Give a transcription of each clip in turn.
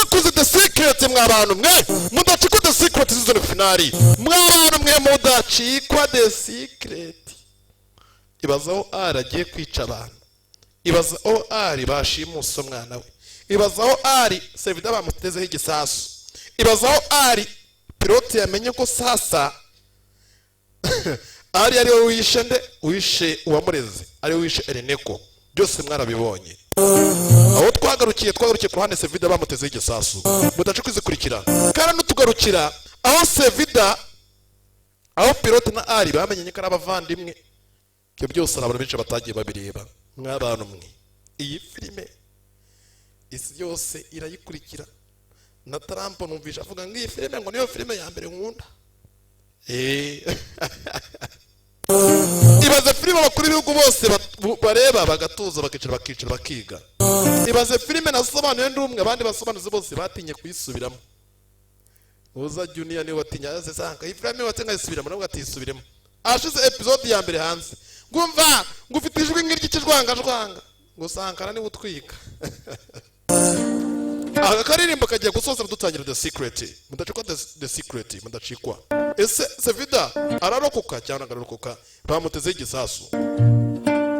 Mwakoze The Secret, mwa bantu mwe, mudacikwa The Secret season finale. Mwa bantu mwe, mudacikwa The Secret. Ibaza aho Ari agiye kwica abantu, ibaza aho Ari bashimuse umwana we, ibaza aho Ari Sevida bamutezeho igisasu, ibaza aho Ari pilote yamenye ko sasa Ari ariwe wishe nde, wishe uwamureze, ariwe wishe Ereneko. Byose mwarabibonye. Aho twagarukiye, twagarukiye ku ruhande Sevida bamutezeho igisasu. Mudace kwizikurikira kandi nutugarukira aho Sevida, aho pilote na Ari bamenye ko ari abavandimwe. Ibyo byose hari abantu benshi batagiye babireba. Mw'abantu mwe, iyi filime isi yose irayikurikira. Na Trump numvisha avuga ngo iyi filime ngo niyo filime ya mbere nkunda. Ibaze filime abakuru b'ibihugu bose bareba bagatuza, bakicara bakiga. Ibaze filime nasobanuye ndi umwe, abandi basobanuzi bose batinye kuyisubiramo. Uza Junior niwe watinya sanga iyi filime watinye nkayisubiramo, nabwo atiyisubiremo. Ashize episode ya mbere hanze, ngumva ngo ufite ijwi nk'iry'ikijwangajwanga, ngo Sankara niwe utwika. Aka karirimbo kagiye gusoza dutangira The Secret. Mudacikwa The Secret, mudacikwa. Ese Sevida ararokoka cyangwa ararokoka? Bamutezeho igisasu.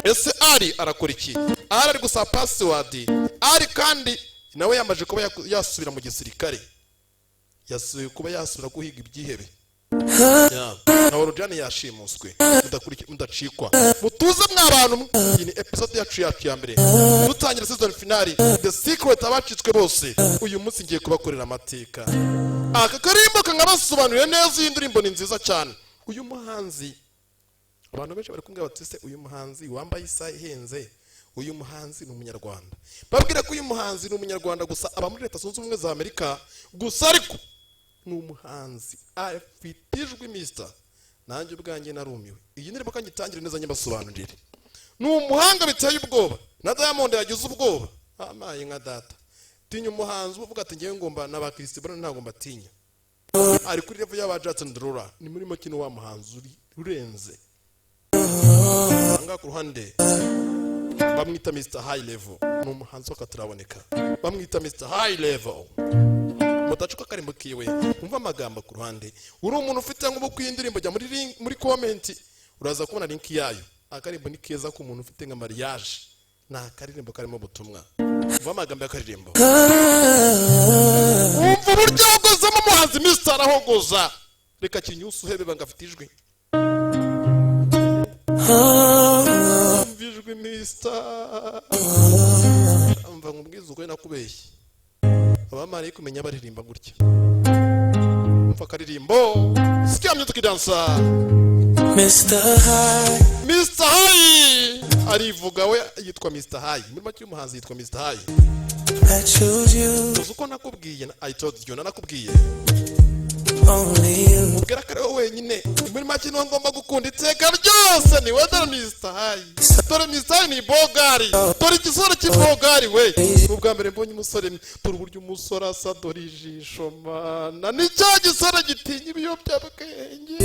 Ese Ari arakora iki? Ari gusaba password. Ari kandi nawe yamaze kuba yasubira mu gisirikare, yasubiye kuba yasubira guhiga ibyihebe. Ya, na Orujani yashimuswe. Mudacikwa, mutuze mwa bantu mwe. Iyi ni episode yacu ya mbere dutangira season finale The Secret. Abacitswe bose, uyu munsi ngiye kubakorera amateka. Aka karimbo kangabasobanuriye neza. Iyi ndirimbo ni nziza cyane. Uyu muhanzi, abantu benshi bari kumbwira bati: "Se uyu muhanzi wambaye isaha ihenze, uyu muhanzi ni Umunyarwanda?" Babwira ko uyu muhanzi ni Umunyarwanda, gusa aba muri Leta Zunze Ubumwe za Amerika gusa, ariko ni umuhanzi afite ijwi mister. Nanjye ubwanjye narumiwe. Iyi ndirimbo kandi itangire neza nyabasobanurire. Ni umuhanga biteye ubwoba, na Diamond yagize ubwoba. Amaye nka data, tinya umuhanzi uvuga ati: "Ngewe ngomba n'aba Chris Brown ntabwo mbatinya." Ari kuri level y'aba Jackson Drora. Ni muri make ni wa muhanzi uri urenze. Ahangaha ku ruhande bamwita Mr High Level, ni umuhanzi w'akataraboneka, bamwita Mr High Level. Mudacuka karimbo kiwe, umva amagambo ku ruhande. Uri umuntu ufite nk'ubukwe, iyi ndirimbo, jya muri link, muri comment uraza kubona link yayo. Akarimbo ni keza ku muntu ufite nka mariage, ni akaririmbo karimo ubutumwa. Umva amagambo y'akaririmbo, umva uburyo ahogozamo umuhanzi Mr arahogoza. Reka kinyusi uhebe banga afite ijwi. Umva ijwi Mr. Umva nkubwize ukuri, nakubeshye, abamara kumenya baririmba gutya. Umva akaririmbo, sikia music, dansa. Mr. High, Mr High arivuga, we yitwa Mr High. Muri make umuhanzi yitwa Mr High. I choose you, Uzi uko nakubwiye? I told you, nanakubwiye. only you. Ubwira ko ari wowe wenyine, muri make niwe ngomba gukunda iteka ryose. Ni we. Dore Mr High, dore Mr High ni bogari, dore igisore cy'ibogari we. Ni ubwa mbere mbonye umusore. Dore uburyo umusore asa, dore ijisho mana, ni cya gisore gitinya ibiyobyabwenge.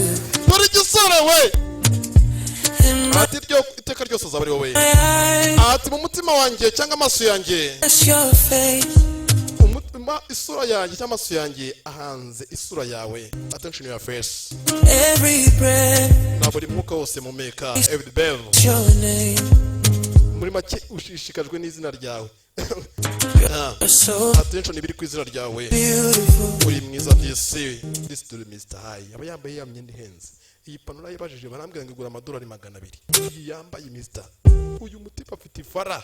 Dore igisore we. Ati ryo iteka ryose azaba ari wowe. My eyes, Ati mu mutima wanjye cyangwa amaso yanjye, that's your face. Umutima, isura yanjye cyangwa amaso yanjye ahanze isura yawe, attention your face. Every breath, Na buri mwuka wose mumeka, every breath. your name. Muri make ushishikajwe n'izina ryawe. Ah, You're so attention ibiri ku izina ryawe. beautiful. Uri mwiza disi disi. Dore Mr High aba yambaye ya myenda ihenze. Iyi pantaro yayibajije, barambwira ngo igura amadolari 200. Iyi yambaye Mr. Uyu mutipe afite ifara.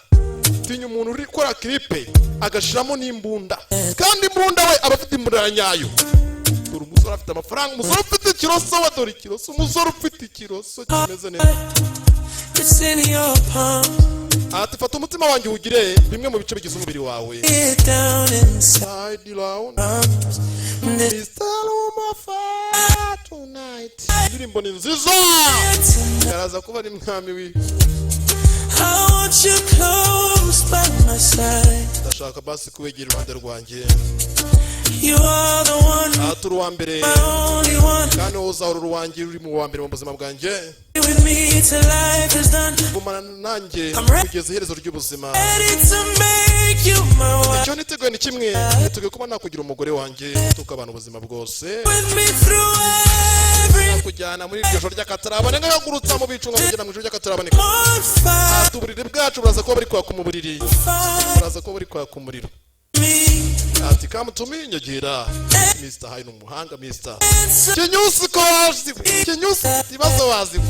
Tinya umuntu uri gukora clip agashiramo n'imbunda, kandi imbunda we aba afite imbunda ya nyayo. Dore umusore afite amafaranga, umusore ufite ikiroso we, dore ikiroso, umusore ufite ikiroso kimeze neza. It's in your palm. Ati fata umutima wanjye uwugire bimwe mu bice bigize umubiri wawe. Get down inside. Side round. Arms. This Mr. Lumafa tonight. Indirimbo ni nziza. Yaraza kuba ari mwami wi I want you close by my side. Ndashaka basi kuwegera iruhande rwanjye. You are the one, Aha turi uwa mbere, my only one. kandi wowe uzahora uri uwanjye, uri mu wa mbere mu buzima bwanjye. With me till life is done. Gumana nanjye kugeza iherezo ry'ubuzima. Ready to make you my wife. Icyo niteguye ni kimwe, niteguye kuba nakugira umugore wanjye, tukabana ubuzima bwose. With me through every Kujyana muri iryo joro ry'akataraboneka, nkagurutsa mu bicu, nkakugera mu ijoro ry'akataraboneka. on fire. Ati uburiri bwacu buraza kuba buri kwaka mu buriri, Fire buraza kuba buri kwaka umuriro. me. Ati come to me, nyegera. Mr. High ni umuhanga, Mr. Answer Kinyusi ko waziwe Kinyusi, ibibazo waziwe,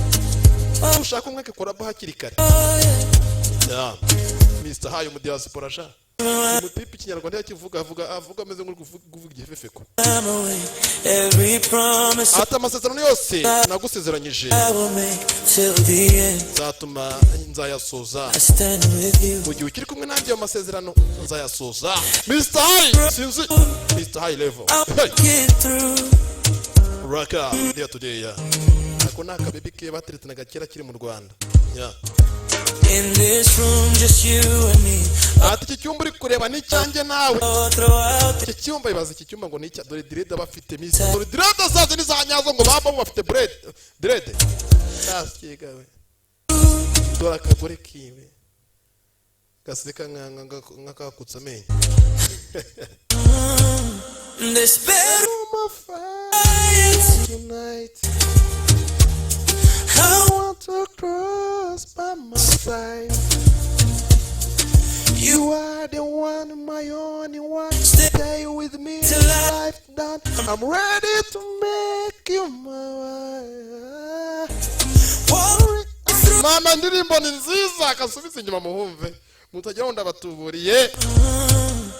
ushaka umweke korabo hakiri kare. Yeah. Mr. High mu diaspora sha, umutipe ikinyarwanda yakivuga, avuga ameze nk'uri kuvuga igifefeko. I'm away. Every promise Ati amasezerano yose nagusezeranyije I will make till the end. nzatuma nzayasoza. I stand with you. Mu gihe ukiri kumwe nanjye, ayo masezerano nzayasoza. Mr. High, sinzi, Mr. High level. I'll Hey! get through. Raka day to day ya, ako ni akabebi ke bateretanaga kera kiri mu Rwanda. Yeah. In this room, just you and me. Ati iki cyumba uri kureba ni icyanjye nawe. Oh, throw out Iki cyumba, ibaza iki cyumba ngo ni icya, dore dread bafite misi, dore dread zazo ni za nyazo, ngo baba bafite dread, dread we, dore akagore kiwe gaseka nk'akakutse amenyo. This bed I'm tonight. How I want to cross by my side. You You are the one, my only one. Stay Stay with me till life done. I'm ready to make you my wife. Walk through Mama, indirimbo ni nziza, akasubiza inyuma muhumve, mutagira ngo ndabatuburiye.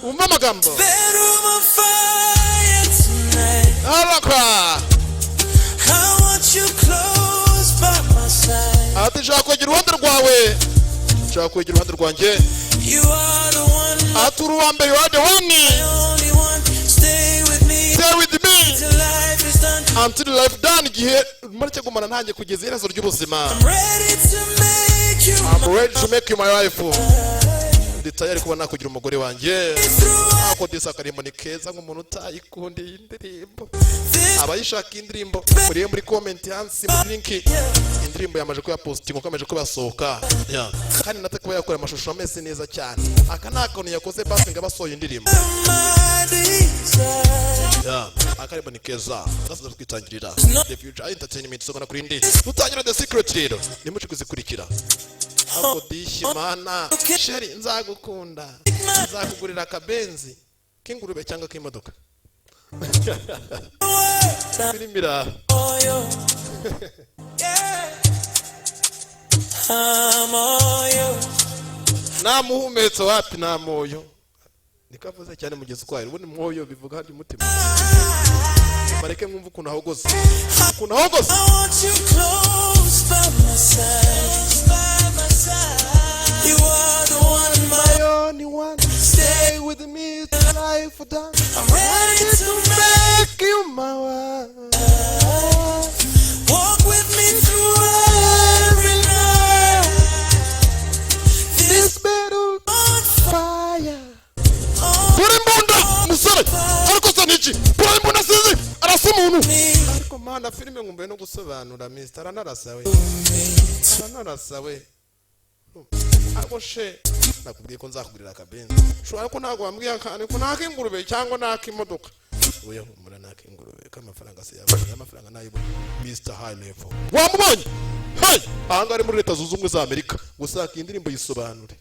Wumve amagambo. Bedroom on fire tonight. Araka. I want you close by my side. Ati nshaka kwegera uruhande rwawe, nshaka kwegera uruhande rwanjye. You are the one, Ati uri uwa mbere, you are the one, my only one. Stay with me stay with me till life is done. Until life done, igihe mureke gumana ntanjye kugeza iherezo ry'ubuzima. I'm ready to make you I'm ready to make you my wife. Ndi tayari kuba nakugira umugore wanjye. Through Ako disi akarimbo ni keza, nk'umuntu utayikundiye indirimbo, this abayishaka indirimbo muriye muri comment hasi muri link. Indirimbo yamaze kuyapostinga uko amaze kubasohoka. Yeah. Kandi nate kuba yakora amashusho ameze neza cyane, aka ni akantu yakoze basi ngo abasohoye indirimbo. My desire. Yeah. Akarimbo ni keza, gasoza twitangirira The Future Entertainment, sokana kuri indi dutangira The Secret. Rero nimuce kuzikurikira. Ako dishyi mana chérie, nzagukunda, nzakugurira akabenzi k'ingurube cyangwa k'imodoka. Filime iraha. All yours. Yeah. I'm all yours. Nta muhumetso wapi, nta moyo, niko avuze cyane mu giswahili. Ubundi mwoyo bivuga harya umutima. Bareke mwumve ukuntu ahogoze, ukuntu ahogoze. I want you close by my side. By my side. You are the one, my My only one, stay. Stay with me till life done. I'm ready to make Make you my wife. Walk with me through every night. This This battle on fire. on Dore imbunda, umusore ariko se niki? Dore imbunda, sinzi arasa umuntu. Me. Ariko mana, filime nkumbuye no gusobanura. Mr aranarasa we, aranarasa we. Ariko she nakubwiye ko nzakugurira akabenzi, ushobora ko ntabwo wambwiye akantu ko nak'ingurube cyangwa nak'imodoka. Oya, humura, nak'ingurube k'amafaranga se yabona, amafaranga nayibona. Mr High Level wamubonye. Hey, ahangaha ari muri Leta Zunze Ubumwe za Amerika. Gusa iyi ndirimbo yisobanure.